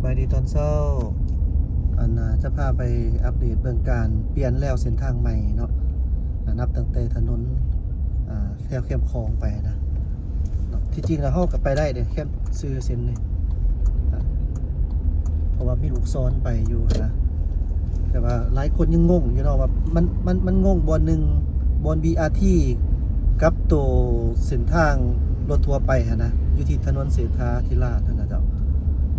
ສະບາຍດີຕອນເຊົ້າ. ອັນ ອ່າ ຈະພາໄປອັບເດດເບິ່ງການປ່ຽນແລວເສັ້ນທາງໃໝ່ເນາະ, ນັບຕັ້ງແຕ່ຖະໜົນ ອ່າ ແຖວແຄມຂອງໄປນະເນາະ. ທີ່ຈິງແລ້ວເຮົາກໍໄປໄດ້ເດ້ ແຄມຊື່ເສັ້ນນີ້ ອ່າ ເພາະວ່າມີລູກສອນໄປຢູ່ນະ, ແຕ່ວ່າຫຼາຍຄົນຍັງງົງຢູ່ເນາະ ວ່າມັນ ມັນ ມັນງົງບ່ອນໜຶ່ງ ບ່ອນ ບີ ອາ ທີ ກັບໂຕເສັ້ນທາງລົດທົ່ວໄປຫັ້ນນະ ຢູ່ທີ່ຖະໜົນເສດຖາທິລາດຫັ້ນນະເຈົ້າ.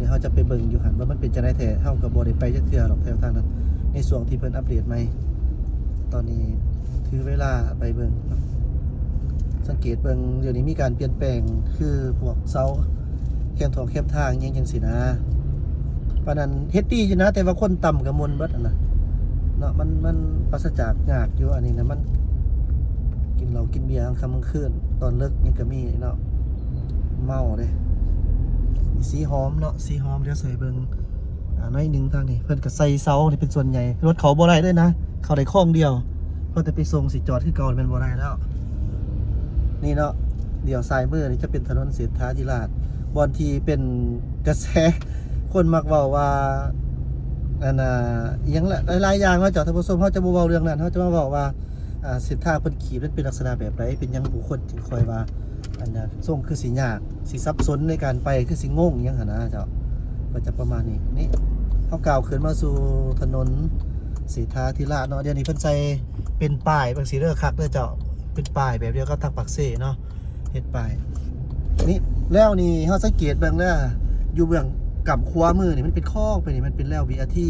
ດຽວເຮົາຈະໄປເບິ່ງຢູ່ຫັ້ນວ່າມັນເປັນຈັ່ງໃດແທ້, ເຮົາກໍບໍ່ໄດ້ໄປຈັກເທື່ອດອກແຖວທາງນັ້ນ ໃນຊ່ວງທີ່ເພິ່ນອັບເດດໃໝ່. ຕອນນີ້ຖືເວລາໄປເບິ່ງ ສັງເກດເບິ່ງ ດຽວນີ້ມີການປ່ຽນແປງ ຄືພວກເສົາແຄມຖອກແຄມທາງຫຍັງຈັ່ງຊີ້ນະ. ປານນັ້ນເຮັດດີຢູ່ນະ ແຕ່ວ່າຄົນຕ່ຳກໍໝົນເບິດຫັ້ນນະເນາະ. ມັນ ມັນປາສະຈາກຍາກຢູ່ ອັນນີ້ນະ ມັນກິນເຫຼົ້າກິນເບຍກາງຄ່ຳກາງຄືນ ຕອນເລິກນີ້ກໍມີເນາະ ເມົາເດ້. ສີຫອມເນາະ ສີຫອມ ດຽວໃສ່ເບິ່ງ ອ່າ ໜ້ອຍໜຶ່ງ. ທາງນີ້ເພິ່ນກໍໃສ່ເສົານີ້ເປັນສ່ວນໃຫຍ່ ລົດເຂົ້າບໍ່ໄດ້ເລີຍນະ, ເຂົ້າໄດ້ຄອງດຽວ ພໍແຕ່ໄປສົ່ງ ຊິຈອດຄືເກົ່າແມ່ນບໍ່ໄດ້ແລ້ວ. ນີ້ເນາະ ດຽວຊ້າຍມືນີ້ຈະເປັນຖະໜົນເສດຖາທິລາດ ບ່ອນທີ່ເປັນກະແສ ຄົນມັກເວົ້າວ່າ ອັນນ່າ ອີ່ຫຍັງລະ ຫຼາຍໆຢ່າງເນາະເຈົ້າທ່ານຜູ້ຊົມ. ເຮົາຈະບໍ່ເວົ້າເລື່ອງນັ້ນ, ເຮົາຈະມາເວົ້າວ່າ ອ່າ ເສັ້ນທາງເພິ່ນຂີດມັນເປັນລັກສະນະແບບໃດ, ເປັນຫຍັງຜູ້ຄົນຈຶ່ງຄ່ອຍວ່າ ອັນນ່າ ສົ່ງຄືຊິຍາກ ຊິສັບສົນໃນການໄປ ຄືຊິງົງອີ່ຫຍັງຫັ້ນນະເຈົ້າ. ກໍຈະປະມານນີ້. ນີ້ ເຮົາກ້າວຂຶ້ນມາສູ່ຖະໜົນເສດຖາທິລາດເນາະ, ດຽວນີ້ເພິ່ນໃສ່ເປັນປ້າຍແບບຊີ້ເດີ ຄັກເດີເຈົ້າ. ເປັນປ້າຍແບບດຽວກັບທາງປາກເຊເນາະ ເຮັດປ້າຍນີ້. ແລ້ວນີ້ເຮົາສັງເກດເບິ່ງເດີ ຢູ່ເບື້ອງກ້ຳຂວາມືນີ້ ມັນເປັນຄອງໄປນີ້ ມັນເປັນແລວ ບີ ອາ ທີ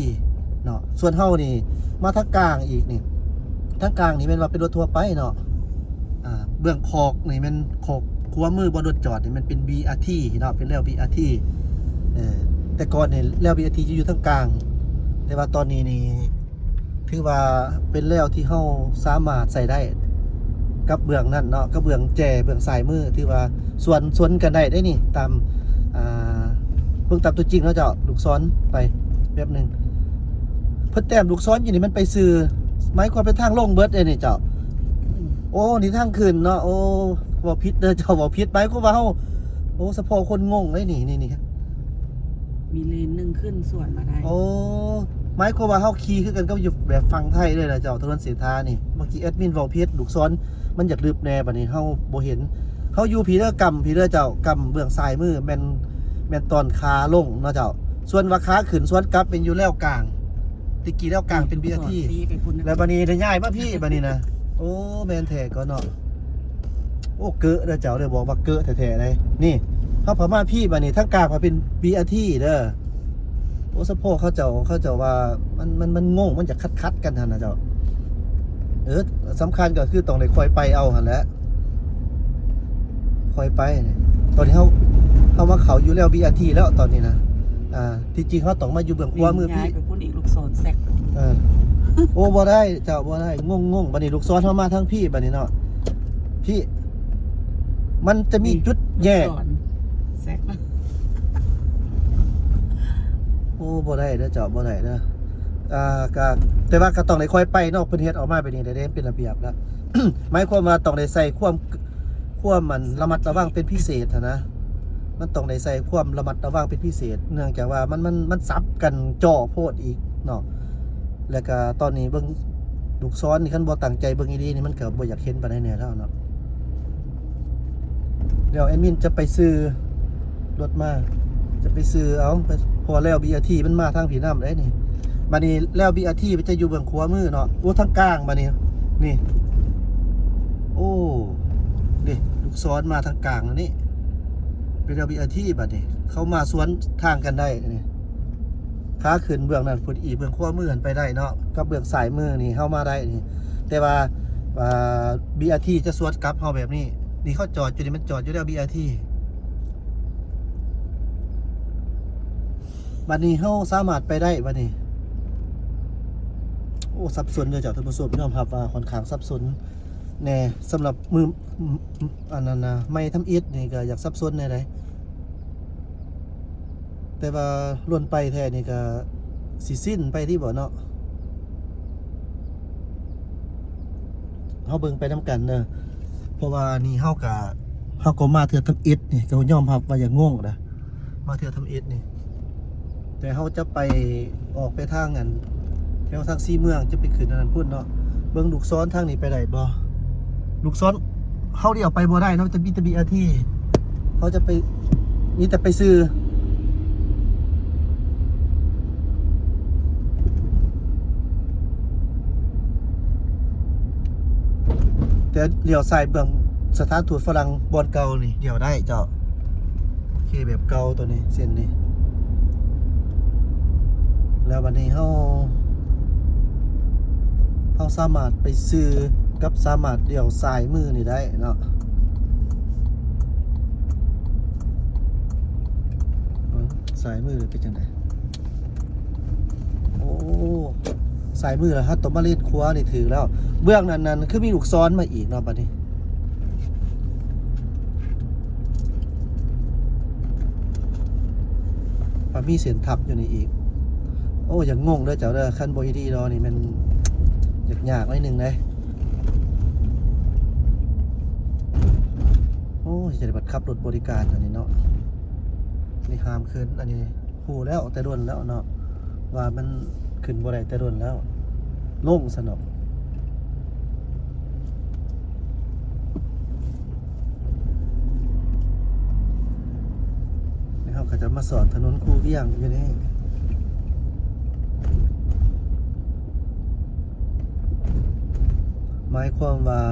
ເນາະ. ສ່ວນເຮົານີ້ມາທາງກາງອີກນີ້ ທາງກາງນີ້ແມ່ນວ່າເປັນລົດທົ່ວໄປເນາະ. ອ່າ ເບື້ອງຂອກນີ້ແມ່ນຂອກຂວາມືບ່ອນລົດຈອດນີ້ ມັນເປັນ ບີ ອາ ທີ ເນາະ ເປັນແລວ ບີ ອາ ທີ ເອີ ແຕ່ກ່ອນນີ້ແລວ ບີ ອາ ທີ ຈະຢູ່ທາງກາງ, ແຕ່ວ່າຕອນນີ້ນີ້ຖືວ່າເປັນແລວທີ່ເຮົາສາມາດໃຊ້ໄດ້ກັບເບື້ອງນັ້ນເນາະ ກັບເບື້ອງແຈເບື້ອງຊ້າຍມື ຖືວ່າສວນ ສວນກັນໄດ້ເດ້ນີ້. ຕາມ ອ່າ ເບິ່ງຕາມຕົວຈິງເນາະເຈົ້າ ລູກສອນໄປແປັບໜຶ່ງ ເພິ່ນແຕ້ມລູກສອນຢູ່ນີ້ ມັນໄປຊື່ ໝາຍຄວາມເປັນທາງລົງເບິດເດ້ນີ້ເຈົ້າ. ໂອ້ ນີ້ທາງຂຶ້ນເນາະ. ໂອ້ ເວົ້າຜິດເດີເຈົ້າ ເວົ້າຜິດ. ໝາຍຄວາມວ່າເຮົາ ໂອ້ ສະເພາະຄົນງົງເດ້ນີ້ ນີ້ ນີ້ ມີເລນໜຶ່ງຂຶ້ນສວນມາໄດ້. ໂອ້ ໝາຍຄວາມວ່າເຮົາຂີ່ຄືກັນກັບຢູ່ແບບຝັ່ງໄທເລີຍນະເຈົ້າ ຖະໜົນເສດຖານີ້. ເມື່ອກີ້ແອດມິນເວົ້າຜິດ ລູກສອນມັນຢາກລຶບແດ່ ບັດນີ້ເຮົາບໍ່ເຫັນ. ເຮົາຢູ່ພີ້ເດີ ກ້ຳພີ້ເດີເຈົ້າ ກ້ຳເບື້ອງຊ້າຍມື ແມ່ນ ແມ່ນຕອນຂາລົງເນາະເຈົ້າ. ສ່ວນວ່າຂາຂຶ້ນສວນກັບແມ່ນຢູ່ແລວກາງ. ແຕ່ກີ້ແລວກາງເປັນ ບີ ອາ ທີ ແລ້ວບັດນີ້ໄດ້ຍ້າຍມາພີ້ບັດນີ້ນະ. ໂອ້ ແມ່ນແທ້ກໍເນາະ. ໂອ້ ເກີະເດີເຈົ້າ ໄດ້ບອກວ່າເກີະແທ້ໆເດ້. ນີ້ ເຮົາເຂົ້າມາພີ້ບັດນີ້ ທາງກາງເປັນ ບີ ອາ ທີ ເດີ. ໂອ້ ສະເພາະເຂົາເຈົ້າ ເຂົາເຈົ້າວ່າມັນ ມັນ ມັນງົງ ມັນຈະຂັດໆກັນຫັ້ນນະເຈົ້າ. ເອີ ສຳຄັນກໍຄືຕ້ອງໄດ້ຄ່ອຍໄປເອົາຫັ້ນແຫຼະ ຄ່ອຍໄປ. ຕອນນີ້ເຮົາ ເຮົາມາເຂົ້າຢູ່ແລວ ບີ ອາ ທີ ແລ້ວຕອນນີ້ນະ. ອ່າ ທີ່ຈິງເຮົາຕ້ອງມາຢູ່ເບື້ອງຂວາມືພີ້ ໄປພຸ້ນອີກ ລູກສອນແຊກ. ເອີ ໂອ້ ບໍ່ໄດ້ເຈົ້າ ບໍ່ໄດ້ ງົງໆ. ບັດນີ້ລູກສອນເຮົາມາທາງພີ້ບັດນີ້ເນາະ ພີ້ ມັນຈະມີຈຸດແຍກ ໂອ້ ບໍ່ໄດ້ເດີເຈົ້າ ບໍ່ໄດ້ເດີ. ອ່າ ກະ ແຕ່ວ່າກໍຕ້ອງໄດ້ຄ່ອຍໄປເນາະ ເພິ່ນເຮັດອອກມາແບບນີ້ໄດ້ເດ້ ເປັນລະບຽບແລ້ວ. ໝາຍຄວາມວ່າຕ້ອງໄດ້ໃສ່ຄວາມ ຄວາມ ອັນ ລະມັດລະວັງເປັນພິເສດຫັ້ນນະ. ມັນຕ້ອງໄດ້ໃສ່ຄວາມລະມັດລະວັງເປັນພິເສດ ເນື່ອງຈາກວ່າມັນ ມັນ ມັນສັບກັນຈໍ້ໂພດອີກເນາະ. ແລ້ວກະຕອນນີ້ເບິ່ງລູກສອນນີ້ ຄັນບໍ່ຕັ້ງໃຈເບິ່ງອີ່ຫຼີນີ້ ມັນກະບໍ່ຢາກເຫັນປານໃດແນ່ແລ້ວເນາະ. ດຽວແອດມິນຈະໄປຊື້ລົດມາ ຈະໄປຊື້ເອົາ ເພາະວ່າແລວ ບີ ອາ ທີ ມັນມາທາງພີ້ນຳເດ້ນີ້. ບາດນີ້ແລວ ບີ ອາ ທີ ມັນຈະຢູ່ເບື້ອງຂວາມືເນາະ. ໂອ້ ທາງກາງບາດນີ້ ນີ້ ໂອ້ ເດ້ ລູກສອນມາທາງກາງແລ້ວນີ້ ເປັນແລວ ບີ ອາ ທີ ບາດນີ້ ເຂົ້າມາສວນທາງກັນໄດ້ນີ້. ຂາຂຶ້ນເບື້ອງນັ້ນພຸ້ນອີກ ເບື້ອງຂວາມືຫັ້ນໄປໄດ້ເນາະ ກັບເບື້ອງຊ້າຍມືນີ້ເຮົາມາໄດ້ນີ້. ແຕ່ວ່າ ອ່າ ບີ ອາ ທີ ຈະສວນກັບເຮົາແບບນີ້. ນີ້ເຂົາຈອດຢູ່ນີ້ ມັນຈອດຢູ່ແລ້ວ ບີ ອາ ທີ. ບາດນີ້ເຮົາສາມາດໄປໄດ້ບາດນີ້. ໂອ້ ສັບສົນເດີເຈົ້າທ່ານຜູ້ຊົມ ຍອມຮັບວ່າຂ້ອນຂ້າງສັບສົນແດ່ ສຳລັບມື ອັນນັ້ນນະ ໃໝ່ທຳອິດນີ້ກໍຢາກສັບສົນແດ່ໃດ. ແຕ່ວ່າລົນໄປແທ້ນີ້ກໍຊິຊິນໄປຕິບໍເນາະ. ເຮົາເບິ່ງໄປນຳກັນເດີ ເພາະວ່ານີ້ເຮົາກໍ ເຮົາກໍມາເທື່ອທຳອິດນີ້ ກໍຍອມຮັບວ່າຢາກງົງນະ ມາເທື່ອທຳອິດນີ້. ແຕ່ເຮົາຈະໄປ ອອກໄປທາງອັນ ແຖວທາງສີເມືອງ ຈະໄປຂຶ້ນອັນນັ້ນພຸ້ນເນາະ. ເບິ່ງລູກສອນທາງນີ້ໄປໄດ້ບໍ່? ລູກສອນເຮົາລ້ຽວໄປບໍ່ໄດ້ເນາະ ຈະມີແຕ່ບີອາທີ ເຮົາຈະໄປ ມີແຕ່ໄປຊື່ ແຕ່ລ້ຽວຊ້າຍເບື້ອງສະຖານທູດຝຣັ່ງບ່ອນເກົ່ານີ້ ລ້ຽວໄດ້ເຈົ້າ. ໂອເຄ ແບບເກົ່າໂຕນີ້ ເສັ້ນນີ້ ແລ້ວບັດນີ້ເຮົາ ເຮົາສາມາດໄປຊື່ກັບສາມາດລ້ຽວຊ້າຍມືນີ້ໄດ້ເນາະ. ເບິ່ງຊ້າຍມືເປັນຈັ່ງໃດ? ໂອ້ ຊ້າຍມືລະ ເຮົາຕ້ອງມາເລນຂວານີ້ຖືກແລ້ວ. ເບື້ອງນັ້ນນັ້ນ ຄືມີລູກສອນມາອີກເນາະ ບັດນີ້ ມັນມີເສັ້ນທັບຢູ່ນີ້ອີກ. ໂອ້ ຢ່າງົງເດີເຈົ້າເດີ ຄັນບໍ່ອີ່ດີດອນີ້ແມ່ນຍາກໆໜ້ອຍໜຶ່ງເດ້. ໂອ້ ຈະໄດ້ບັດຂັບລົດບໍລິການອັນນີ້ເນາະ. ນີ້ຫ້າມຂຶ້ນ ອັນນີ້ຮູ້ແລ້ວແຕ່ດົນແລ້ວເນາະ ວ່າມັນຂຶ້ນບໍ່ໄດ້ແຕ່ດົນແລ້ວ ລົງຊະເນາະ. ແລ້ວເຮົາກໍຈະມາສອດຖະໜົນຄູວຽງຢູ່ນີ້. ໝາຍຄວາມວ່າ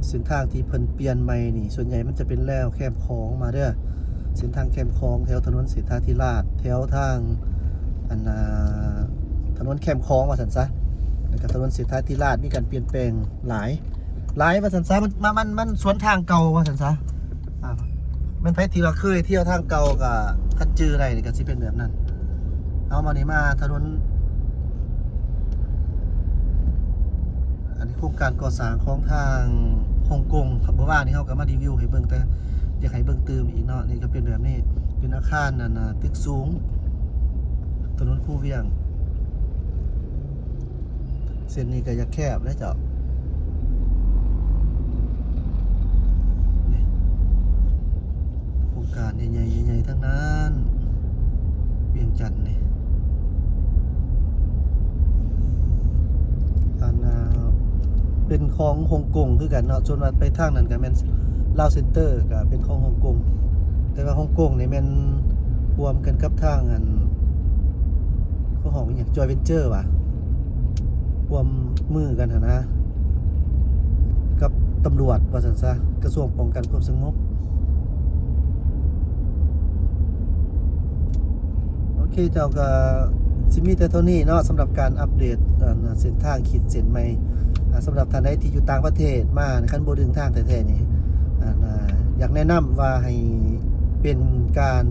ເສັ້ນທາງທີ່ເພິ່ນປ່ຽນໃໝ່ນີ້ ສ່ວນໃຫຍ່ມັນຈະເປັນແລວແຄມຂອງມາເດີ ເສັ້ນທາງແຄມຂອງ ແຖວຖະໜົນເສດຖາທິລາດ ແຖວທາງ ອັນ ອ່າ ຖະໜົນແຄມຂອງວ່າຊັ້ນຊະ ແລ້ວກໍຖະໜົນເສດຖາທິລາດ ມີການປ່ຽນແປງຫຼາຍ ຫຼາຍວ່າຊັ້ນຊະ ມັນ ມັນ ມັນ ມັນສວນທາງເກົ່າວ່າຊັ້ນຊະ. ອ່າ ແມ່ນໃຜທີ່ວ່າເຄີຍທ່ຽວທາງເກົ່າກໍ ຄັນຈື່ໄດ້ນີ້ກໍຊິເປັນແບບນັ້ນ. ເອົາ ມານີ້ມາຖະໜົນ ອັນນີ້ໂຄງການກໍ່ສ້າງຂອງທາງຮົງກົງ ເມື່ອວານນີ້ເຮົາກໍມາຣີວິວໃຫ້ເບິ່ງ ແຕ່ຢາກໃຫ້ເບິ່ງຕື່ມອີກເນາະ. ນີ້ກໍເປັນແບບນີ້ ເປັນອາຄານ ອັນນ່າ ຕຶກສູງ ຖະໜົນຄູວຽງ. ເສັ້ນນີ້ກໍຢາກແຄບເດ້ເຈົ້າ ນີ້ ໂຄງການໃຫຍ່ໆ ໃຫຍ່ໆ ທັງນັ້ນ ວຽງຈັນນີ້ ອັນນ່າ ເປັນຂອງຮົງກົງຄືກັນເນາະ. ສ່ວນວ່າໄປທາງນັ້ນກໍແມ່ນລາວເຊັນເຕີ ກໍເປັນຂອງຮົງກົງ ແຕ່ວ່າຮົງກົງນີ້ແມ່ນຮ່ວມກັນກັບທາງ ອັນ ເຂົາຮ້ອງອີ່ຫຍັງ ຈອຍເວັນເຈີຫວາ ຮ່ວມມືກັນຫັ້ນນະ ກັບຕຳຫຼວດວ່າຊັ້ນຊະ ກະຊວງປ້ອງກັນຄວາມສະຫງົບ. ໂອເຄເຈົ້າ ກະຊິມີແຕ່ເທົ່ານີ້ເນາະ ສຳລັບການອັບເດດ ອັນ ເສັ້ນທາງຂີດເສັ້ນໃໝ່. ອ່າ ສຳລັບທ່ານໃດທີ່ຢູ່ຕ່າງປະເທດມາ ຄັນບໍ່ເດີນທາງແທ້ໆນີ້ ອັນ ອ່າ ຢາກແນະນຳວ່າໃຫ້ເປັນການ